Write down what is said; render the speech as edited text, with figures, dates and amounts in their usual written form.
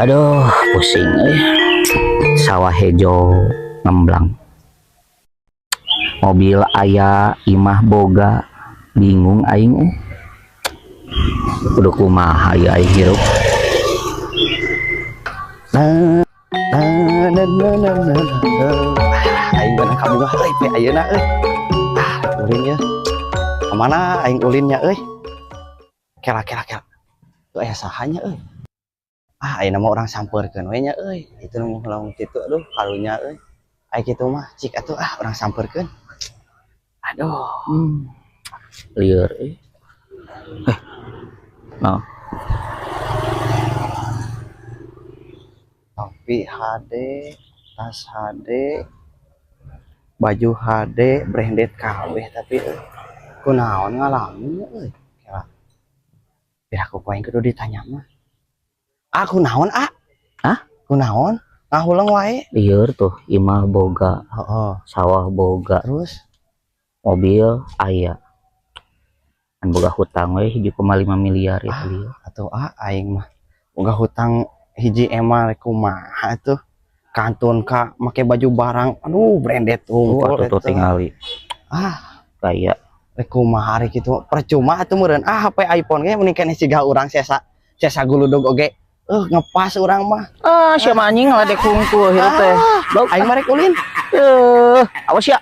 Aduh, pusing euy. Sawah hejo ngemblang. Mobil aya, imah boga, bingung aing euy. Kudu kumaha ya aing hirup. Nah, nah, nah, nah, nah, nah, nah. Aing beunang kabungah euy pe ayeuna euy. Ah, ulin ya. Kemana aing ulinnya euy? Kela, kela, kela. Tuh aya sahanya euy. Ah, ayeuna mah urang sampeurkeun we nya euy. Itu nu lamun kitu, aduh, karunya euy. Ai kitu mah cik atuh, ah, urang sampeurkeun. Aduh. Lieur euy. Eh. Nah, Topi HD, tas HD, baju HD, branded kabeh, tapi euy. Kunaon ngalamun euy? Kela. Biar aku poin kudu ditanya mah. Ah, kunaon, ah? Hah? Kunaon? Ngahuleng wae. Lieur tuh, imah boga, sawah boga, Terus mobil aya. Kan boga hutang we 1,5 miliar ya Ah. lieur. Atuh, ah, aing mah boga hutang 1 M rek kumaha tuh. Kantun ka make baju barang, aduh, branded Oh, unggul atuh tuh eta. Tingali Ah, kayak rek kumaha hari kitu, percuma atuh meureun, ah, HP iPhone ge mending keneh siga urang sesa sesa guludug oge. Ngepas urang mah. Ah, siapa anjing ngeledek hungkul hirup teh. Blok. Aing mah rek ulin. Eh, awas ya.